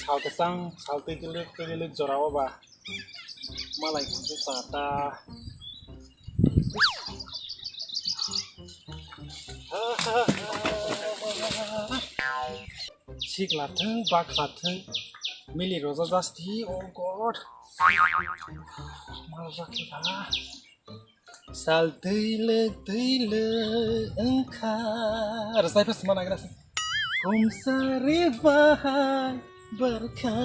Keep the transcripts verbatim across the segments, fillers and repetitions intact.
Sal kwchang, sal twi kwlwk, twi kwlwk jora o ba. Malai khe sa ta. Sikla thung, bakla thung, mili roja jasti, oh God. Mal rakhi ba. Sal twi le twi le wngkha. Rwchai phas mana gra. Kumsari bahai barkha.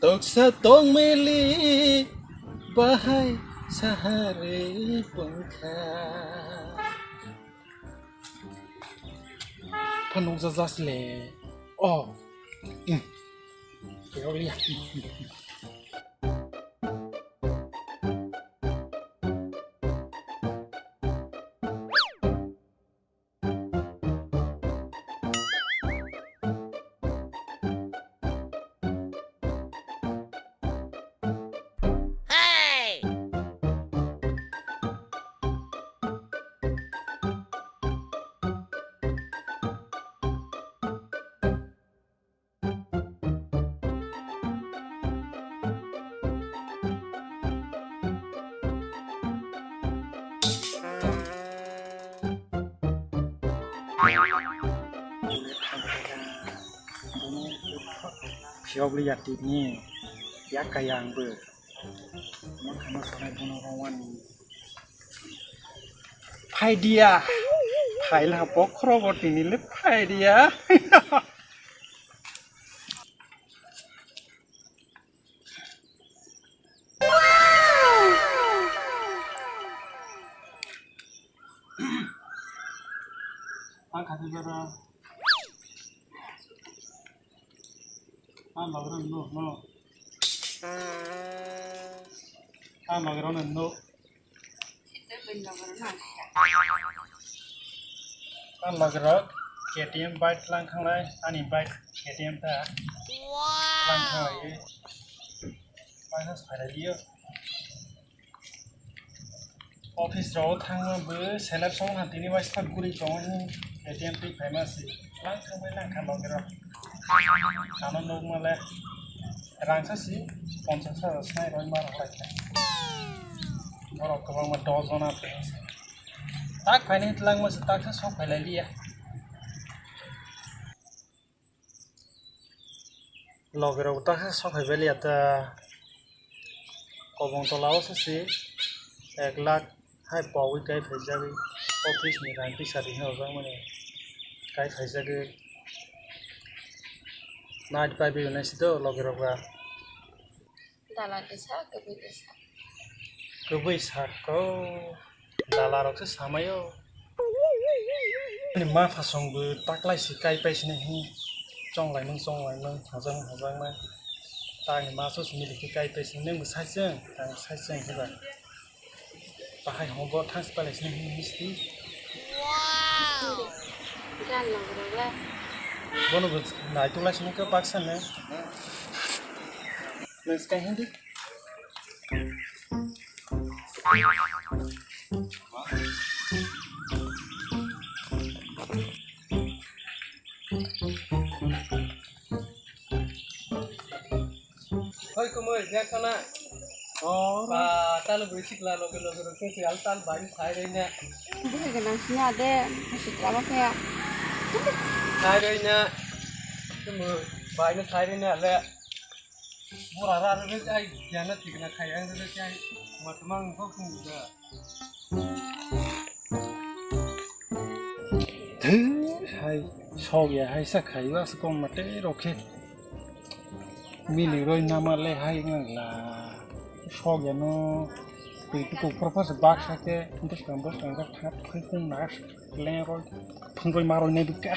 Toksa tongmili bahai sahari pungkha. Phanukja jasle. Oh. Hmm. Kaya liya. Phiyok liya tini yak kaya ang bo. Mo khana sanai bono rong wani. Phai dia. Phai la bokhro bo tini le phai dia. Ang kha thajak rw. Ang logro no, no. Ang logro no, no. Ang logro K T M bike lang thanglai, ani bike K T M ta lang thanglai. Bike has phailai liyo. Office rok thangma bo selep song na tini waisa guri tongo, A T M twi phaima se lang thangbai lang kha loge rok. Ano nukma le rangsa si ponchas hajar snai roi ma rok lai kha. Borok kwbangma dos jona tong se. Tak phainai twlangma se tak khe sok phailai liya. Loge rok ta khe sok phai baliya ta kobong tola o se si ek lakh hai pogwi kai phaijagwi office ni rang tisa ri hwnjak mani kai phaijagwi night pai bi nai si do loge rok ba. Dalar kisa, kwbwi kisa. Kwbwi sako. Dalarokse samaio. Ani ma phasongbo taklaisi kaipaisini hi chonglaimung chonglaimung hajakmung hajakmung. Tani ma sos miliki kaipaisini nwngbo saisung, ang saisung hiba. Bahai hobo thangsi palaisini hi misti. Gan logro le. Bono bo naituk laisini khe baksa ne. Nwng swkang hindi. Hoi kumui, biar sana. Oh. Ba, talo bui sikla loge loge rok se al tal bai sai roi na. Bui ke nang sini ade, sikla ba kaya. Sai roi na. Kumui, bai na sai roi na le. Bora ra roi ai, jana tikna khai ang roi ai. Matmang kok kumui da. Thwr hai sokya hai sa khaio aswk kok mate rokhe. Mili roi nama le hai wngla. Sokya no twi tu kok phor phor se baksa khe bwskang bwskang khe thap khai kung na le roi phung roi ma roi nai bwkha.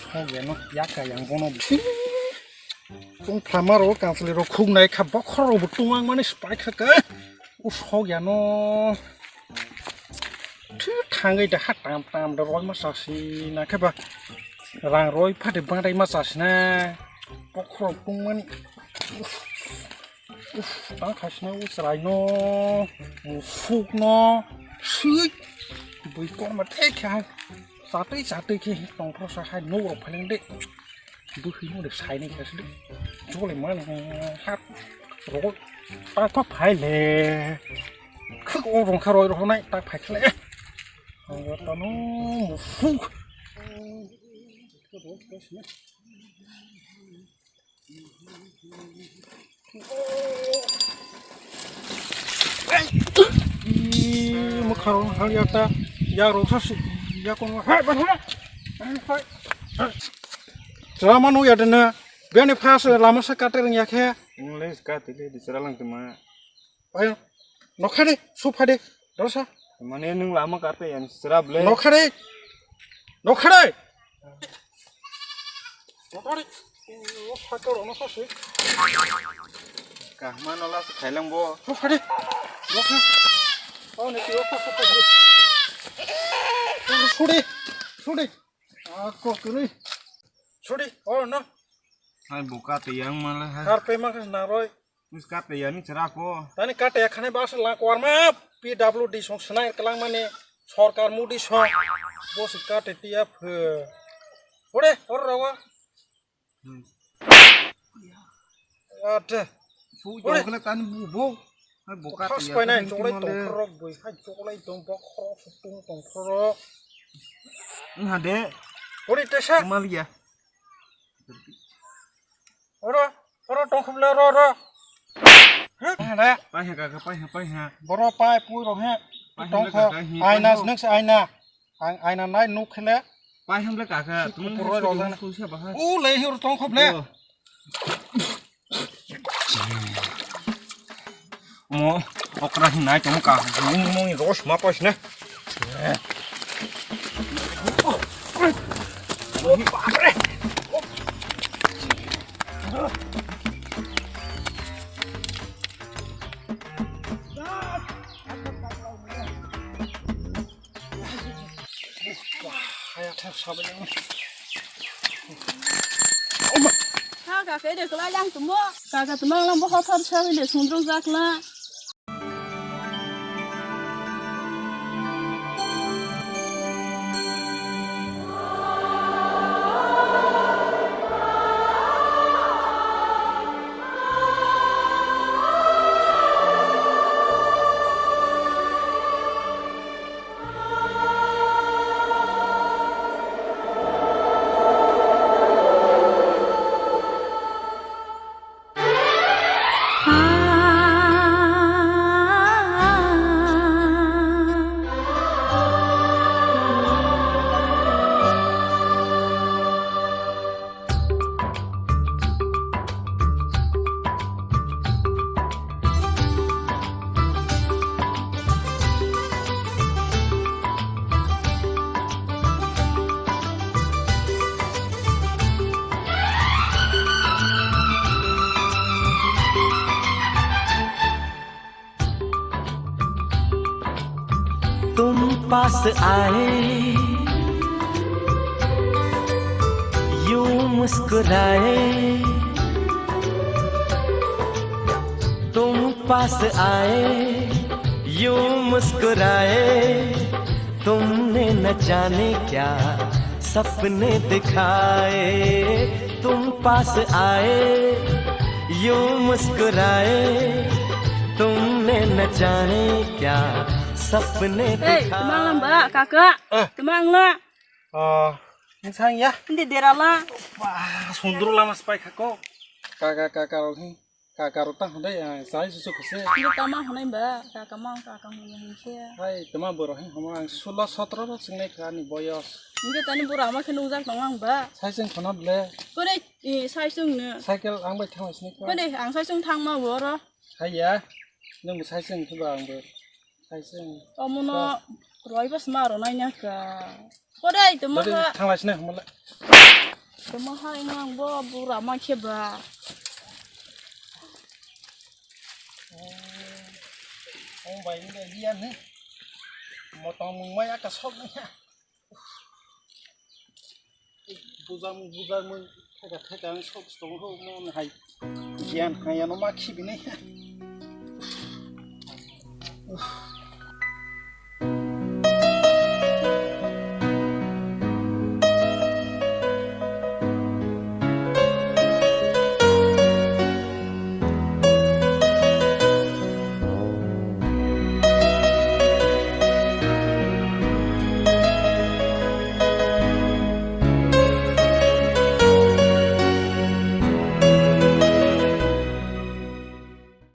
Sokya no yak ka yang bono. Tungphlamaro kanchwlwi rok khuknai kha bokhorok bo tungmani swpai kha khe. O sokya no. Thwi thangwi da ha tam tam da roi ma chasi na khe ba. Rang roi phate bangdai ma chasi na. Bokhorok tungmani. Uf, uf, tang khaisina o chwrai no. Musuk no. Swi. Bui korma thek kha. Chatwi chatwi khe tongphro sa hai nok rok phaileng de. Bwkhwi no de sainai khe sidi. Jole mani hat rogo ta ta phai le. Khuk o rong kha roi rohonai ta phai khle. Ang tano mufuk. Ih, mwkhang hal ya ta, ya rok sa si, ya kono, hai, ban, hai. Chwla mano ya dena, bini phas lama sa kate rwng ya khe. English kate le, di chwla lang tuma. Ayo, nokha de, su pha de, dosa. Mane nwng lama kate yang srap le. Nokha de. Nokha de. Nokha de. O sakol ono sasi. Kahma nola se khailang bo. Nokha de. Nokha. O ne ti o sakol. Sudi. Sudi. Ako kiri. Sudi. O no. Hai buka te yang mala hai. Har pe makas naroi. Mis kate yani chera ko. Tani kate khane bas la kwarma P W D song senai kelang mani sorkar Modi song. Bos kate tiya phe. Ore, or rawa. Hmm. Ate. Fu Ore. Jong kele tani bu bo. Hai boka Khas tiya pai nai kan choklai kimale. Tongkhorok bui hai choklai tong bokhorok sutung tongkhorok. Nha de. Ore tesa. Mal ya. Oro, oro tongkhop le oro, oro. Hek, hek. Pai ha kaka, pai ha, pai ha. Boro pai pui rok he. Pai ha le tongkho. Kaka, hi, pai aina ha. Sneng se aina. Ang aina nai nuk khele. Pai ha le kaka. Tumung puro hai rok sudi jana. Khusa bahai. U le hi oro tongkhop le. Oh. Mo okra hinai tong ka mo mo ni ros ma pas ne. Kha kaka ede kwlai lang tongmo. Kaka tongma lang bo hothor sa hile sundrung jak lang. तुम पास आए, यूं मुस्कुराए। तुम पास आए, यूं मुस्कुराए। तुमने न जाने क्या सपने दिखाए। तुम पास आए, यूं मुस्कुराए। तुमने न जाने क्या सपने दिखाए। Ei, tama lang ba, kaka? Ah. Tama lang la. Ah, insang ya. Hindi dera la. Wah, sundru lama sepai kako. Kaka, kaka, rohi. Kaka rok tang hwnwi ang chai susu khwse. Ngi tama hwnwi ba, kaka mang kaka hwnwi hwnkhe. Hai, tama borok hwnwi hwnma ang sulo sotro rok chingnai kha ani boyos. Ngi tani bura ama khe nukjak tongo ang ba. Sai chwng khwna ble. Kore, e, sai chwng no. Cycle ang bai thangma sini kha. Kore, ang sai chwng thangma bo oro. Hai ya, nwng bo sai chwng khe ba ang bo. Hai chwng. Omono roi bas ma ro nai na kha. Kodai, tamo ha. Thang lai sini, hamo le. Tamo ha, ino ang bo bura ma khe ba. Oh, bai ni dia ni. Motong mung mai aka sok ni ha. Bujang, bujang mung theka theka ang sok stong ho mo hai. Gian hai ano ma khi bini.